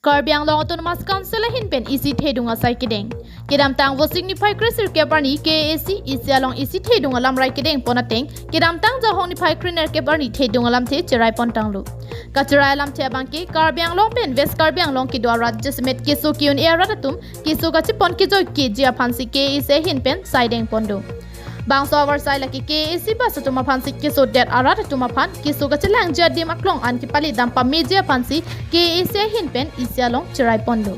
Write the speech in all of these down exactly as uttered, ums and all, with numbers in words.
Karbi Anglong Autonomous Council ahin pen isi thedung asai kedeng. Kedamtang Vosik niphai kresirkep arni K A A C isi along isi thedung alamrai kedeng pon ateng, kedamtang Jahong niphai krenerkep arni thedung alamthe cherai pon tanglo. Kacherai alamthe abangke Karbi Anglong pen West Karbi Anglong kedo arat jasemet keso ke-un-e arat atum keso kachepon kejoi keji aphansi K A A C ahin pen saideng pon do. Bangso avarsai lake K A A C bus atum aphansi kesodet arat atum aphan keso kachelangji adim aklong an kepali dam pameji aphansi K A A C ahin pen isi along cherai pon do.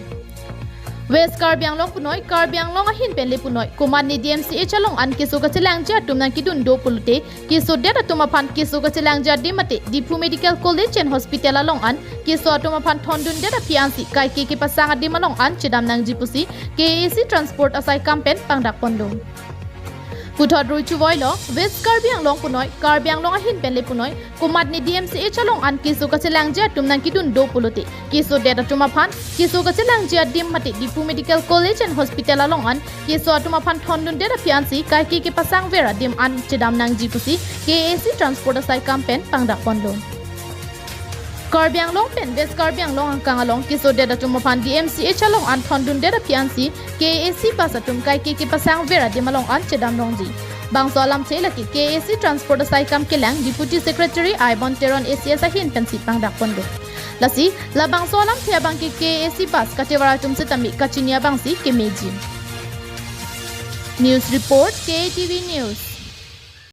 West Karbi Anglong punoi, Karbi Anglong ahin pen le punoi, komatne D M C H along an keso kachelangji atum nangkedun do pulote, kesodet atum aphan keso kachelangji adim mate Diphu Medical College and Hospital along an keso atum aphan thondundet aphi ansi kaike kepasang adim along an chedam nangji pusi K A A C Transport asaikam pen pangdak pon do. Puthot rui chuvoilo, West Karbi Anglong punoi, Karbi Anglong ahin pen le punoi, komatne D M C H along an keso kachelangji atum nangkedun do pulote, kesodet atum aphan keso kachelangji adim mate Diphu Medical College and Hospital along an keso atum aphan thondundet aphi ansi kaike kepasang ver adim an chedam nangji pusi K A A C Transport asaikam pen pangdak pon do. Karbi Anglong pen West Karbi Anglong angkang along kesodet atum aphan D M C H along an thondundet aphi ansi K A A C bus atum kaike kepasang ver adim along an chedam longji. Bangso alamthe lake K A A C Transport asaikam kelang Deputy Secretary Aibon Teron A C S ahin pensi pangdak pon do. Lasi, labangso alamthe abangke K A A C bus kachevar atum setame kachini abangsi kemeji. News report, K A T V News.